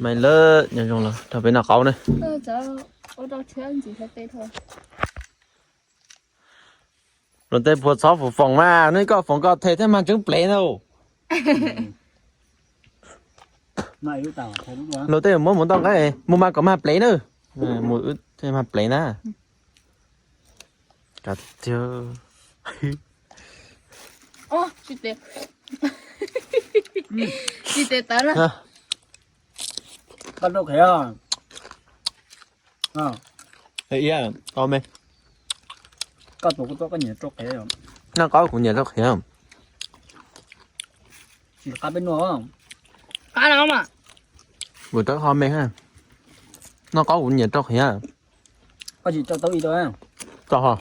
Mas lawm, nyob zoo los rau peb noj qaub ne. Luag tej puag txhob foom foom mas, neb koj foom koj them thiaj mag tseeb plev na. Luag tej muab mus ntoj nqeeb, mus mas kom mag plev na. Mus wb thiaj mag plev na. Kav tiag. Tsis tes tawv na. Koj rau qhiav. Iab, koj me. Koj tus kuv txob koj nyiam rau qhiav. Noj qaub kuv nyiam rau qhiav. Tsis qab peb noj. Qab no mas. Kuv rau qhov me ha. Noj qaub kuv nyiam rau qhiav. Koj tsis rau tau ib rau. Tau ho.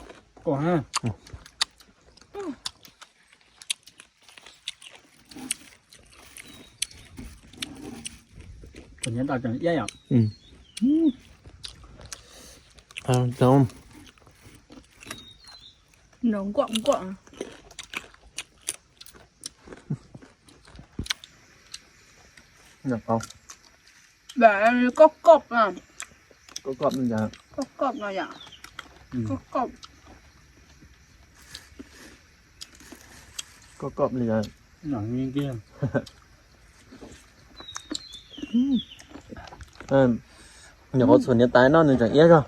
Nws nkuaj nkuaj. Koj koj, koj koj no yom, koj koj, koj koj li yom. Nyuam qhuav txhuam niam tais no nws tseem iab zog.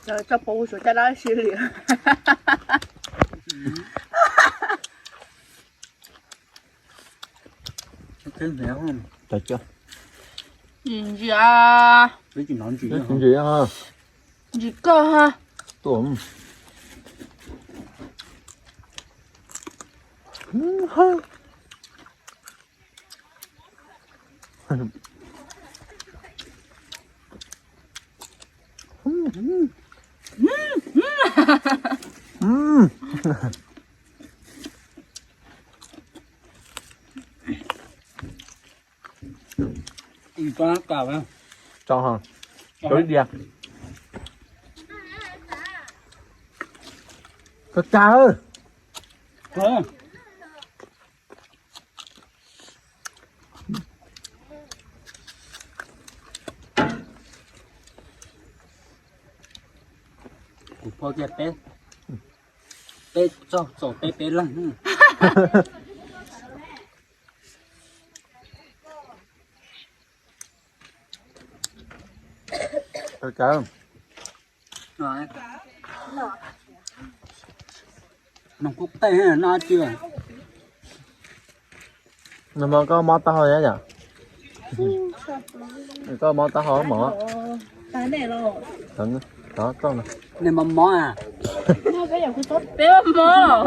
Tso pov suav caj dab si li. Ntsia, ntsia, ntsia koj ha. Tso, tso ib diav. Koj tsa. Kuv phauj tias peb, peb txog txaus peb peb leeg. Noj kuj qej no tsis. Nws mas koj mob taub hau yom? Koj mob taub hau mog. Nws mob mob a. Peb mob.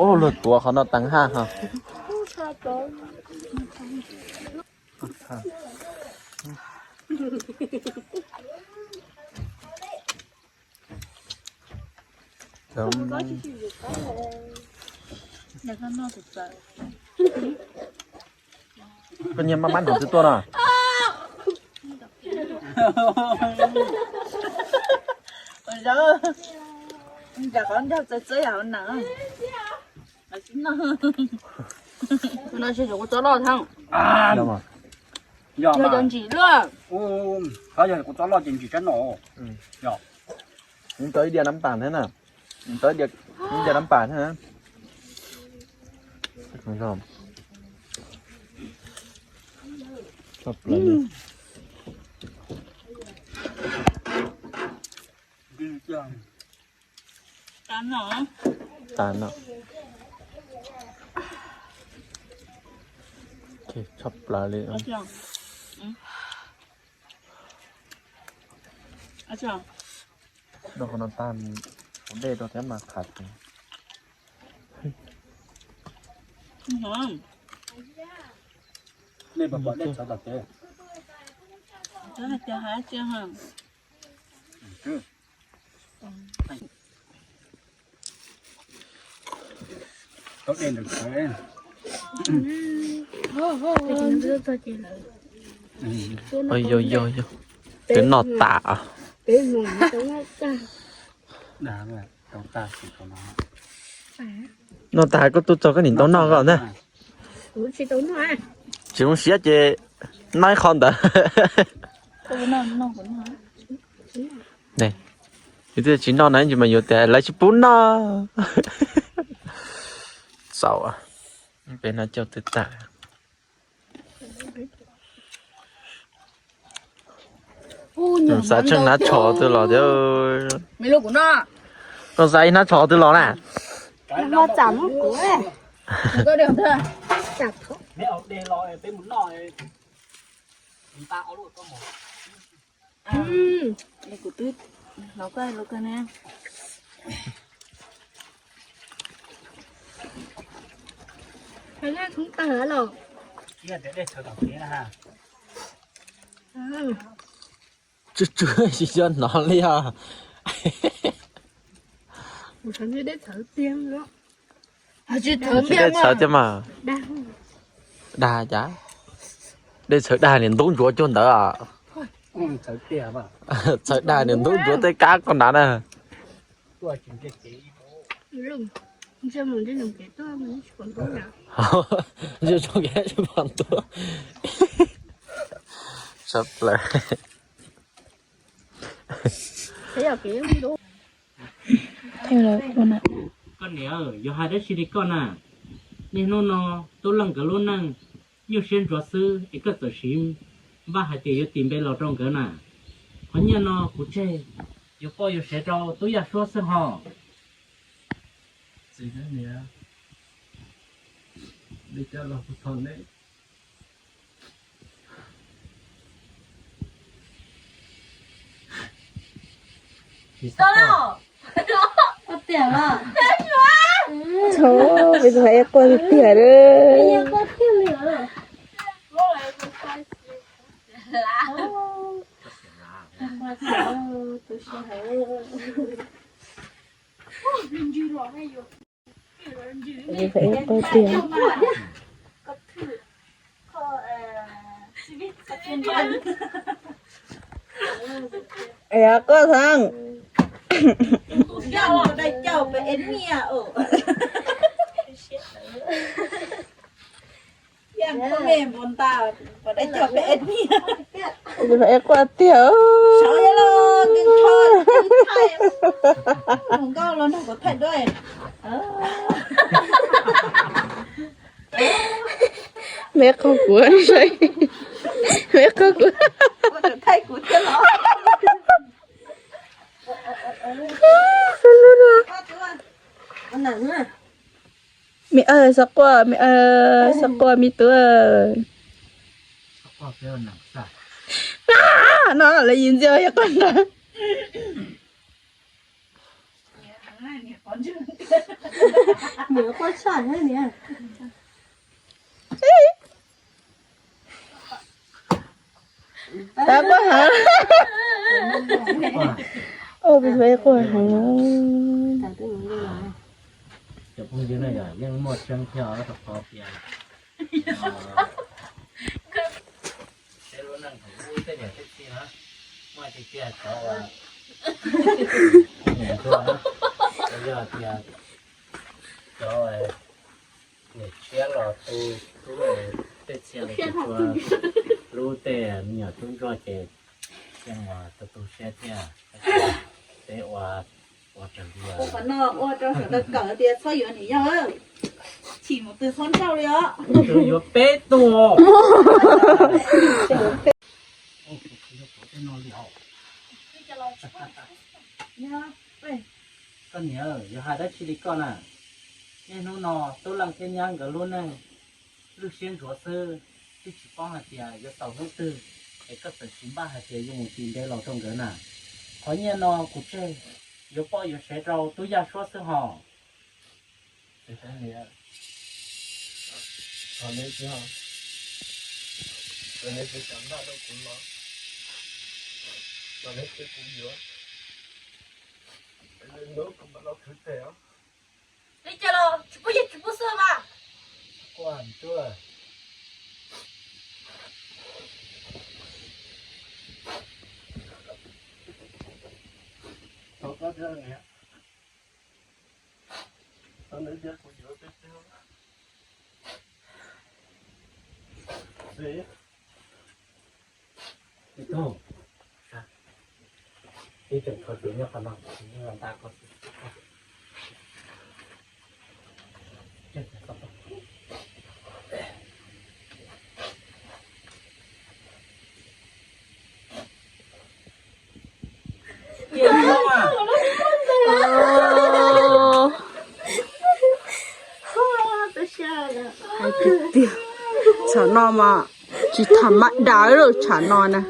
Ub, luag tuav qhov no teev haj ha. Koj nyiam maj mab ntawm twg tuaj no? Ntawm qhov ncauj txawv txawv yam hauv na. Tus no tsis yog kuv txob loj thiab. Yog cov ntsim luaj. Qhov yog kuv txob loj ces ntsim tshaj no. Yog. Nws tau ib diav nab pas thiab na. Nws tau ib diav nab pas thiab na. Tshaj plaws li. Tas no. Tshaj plaws li. Noj qhov no tag, ua dej rau thiab mas qhav. Nej puas pom dej txhawv tom kev? Cov hais tias hais tias hais. Tau dej ntawm txhawv. Yog yog yog, twb noj tas. Noj tas koj tuaj txog koj nim tau noj koj na. Tsis zoo siab ces noj ib qho ntawd. Yus twb tsis noj na, tsis mas yuav tias lawv tsis pub noj. Txaus, peb noj coj twb tag. Xav tsheej hnab tsho twg los thiab. Koj xav ib hnab tsho twg los na. Tsw tsw tsis xyov hnov li os. Dej txhawv tiag mas. Dag cas? Dej txhawv dag niag ntub ntsuav cuag ntawd. Txhawv dag niag ntub ntsuav tej kab koj nrad na. Ntsia zoo kev tsis pom ntuj. Sab plaws. Koj niam, yog hais dab tsi li koj na? Niaj hnub no Tub Leej nkawd lub neej nyuaj siab ntsuav xwb es koj txawm siv npaj hais tias yuav tis npe los rau nkawd na. Qhov nyiaj no kuv tseg yuav poj yuav sev rau Tub Yaj Suab xwb hos. Txhob, peb tus hais quaj tiag tiag lawm. Tus hais quaj tiag. Quaj xeeb. Tus hais quaj tiag. Me qhov kuv, me qhov kuv. Me, xav quaj, me, xav quaj me tub. No lawv yim ntxiag yog quaj nrad. Nws quaj tshaj thiab niam. Tau quaj heev. Ua peb quaj heev. Cov phooj ywg na yog yeej muaj tseeb thiab rau qhov tias peb lub neej thaum ub tej niam tej txiv na, muaj tiag tiag cov uas niam tuaj, yog tias cov niam tshiab los tu tub tej txhia los tsuas lub tej me nyuam tub ntsuag ces yeej ua tu tu siab thiab. Peb ua ua raws li qhov no ua rau sawv daws kawm tias txhob yuav niam yau, chim mus twg txhob nrauj li os. Yuav peb tug. Koj niam, yog hais dab tsi li koj na? Niaj hnub no Tub Leej thiab Nyab nkawd lub neej lwj siab ntsuav xwb, twb tsis paub hais tias yuav tau hnub twg es koj txawm tsis npaj hais tias yuav mus tis npe los rau nkawd na. Qhov nyiaj no kuv tseg yuav poj yuav sev rau Tub Yaj Suab xwb hos. Thov neb tsis, thov neb tsis kam npaj rau kuv los, thov neb tsis kuv yuav, hnub kuv mam los khwv tes os. Li cas los tsis pub yig tsis pub xwb mas. Kuv tuaj. Thov koj thiab niam. Thov neb thiab kuv yuav peb tug. Ib tug, ib tseem kho siv nyob qhov no, nyob nta koj. Hais tiag tiag, tsam no mas tsis tham mab dam lawm tsam no na.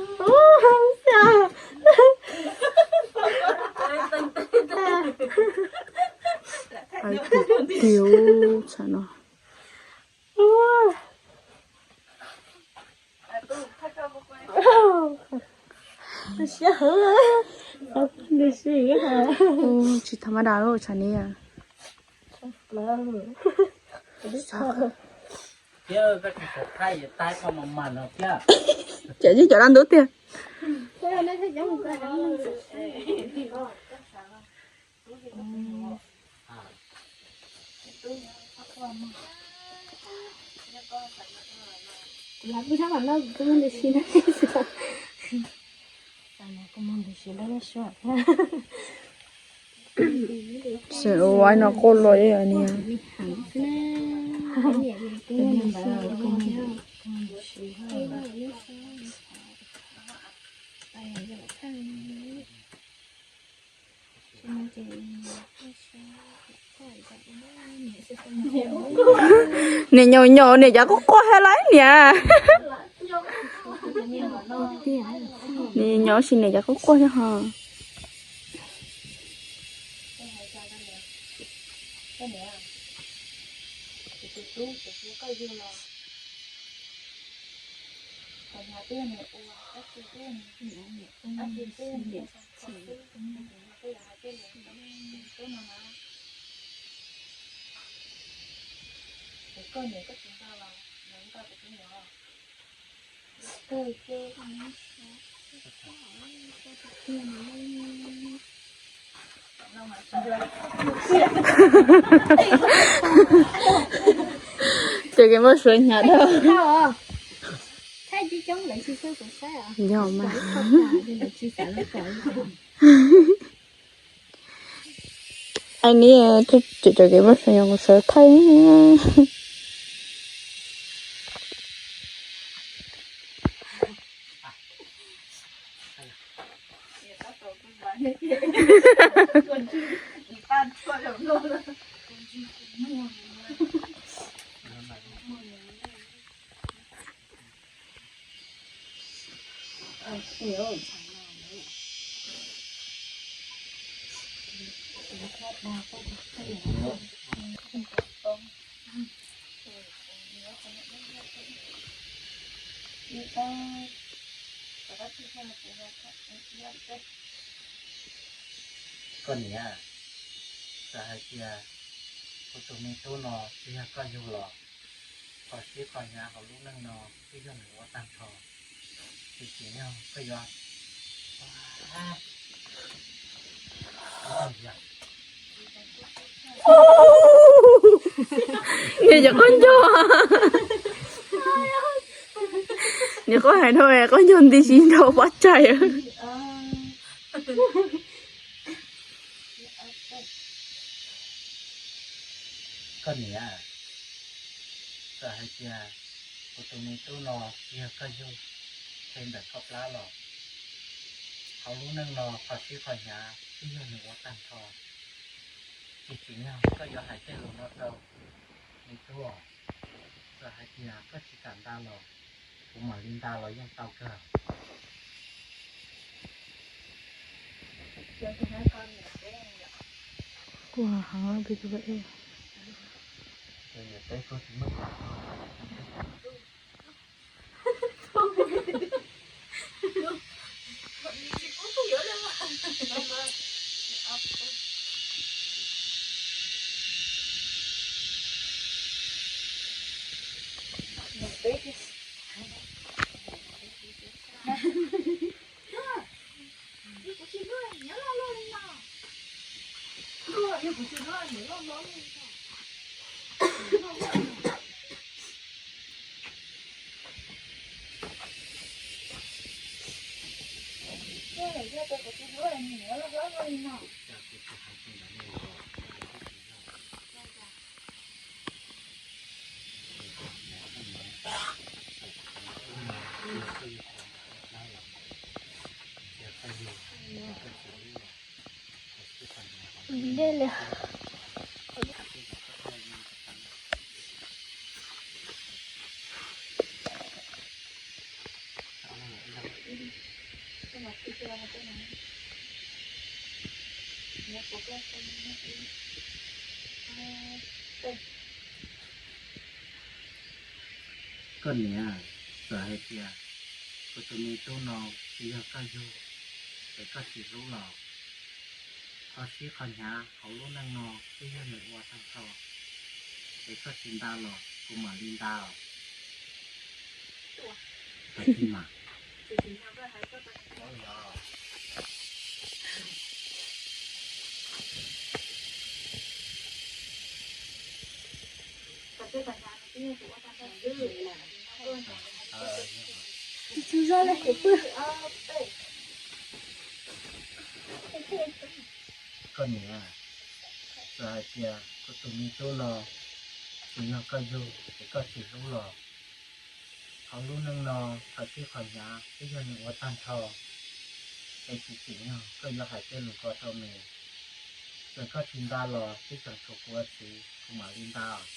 Hais tiag tiag, tsam no. Tsis tham mab dam lawm tsam no. Cov cov dab ntub tiag. Ua no quaj los niag. Niam nyaum nyaum niam cas quaj quaj hais lawm niam. Niam nyaum sis niam cas quaj quaj thiab ho. Cov kev muaj suav hnyav dhau. Yog mas. Ai ni, cov kev muaj suav hnyav kuv sawv thaij. Koj niam, txawm hais tias kuv tus me tub no tsis yog koj yug los, qhov sib qhov hnyav hauv lub neej no twb yog nws ua tag nrho. Tiam sis yog koj yuav Niam cov qaub ncaug, niam qaub hais dhau qaub ncaug nti si nrau pov tseg. Koj niam, txawm hais tias kuv tus me tub no tsis yog koj yug, tseg ntawm koj plab los, hauv lub neej no qhov sib qhov hnyav twb yog nws ua tag nrho. Tiam sis yog koj yuav hais tej lus no rau me tub, txawm hais tias koj tsis kam nta los, kuv mam li nta los yeej tau kawg. Kuv hais peb tug, niam peb kuv tsis muaj cas. Dej li. Koj niam, txawm hais tias kuv tus me tub no tsis yog koj yug, es koj tsis hlub los, qhov sib qhov hnyav hauv lub neej no twb yog nws ua tag nrho, es koj tsis nta los kuv mam li nta os. Tsis txhob zoj li, kuv pw. Koj niam, txawm hais tias kuv tus me tub no tsis yog koj yug es koj tsis hlub los, hauv lub neej no qhov sib qhov hnyav twb yog nws ua tag nrho, es tsis tsim nyog koj yuav hais tej lus ko rau nws. Txawm koj tsis nta los twb tseem tshuav kuv ua txiv, kuv mam li nta os.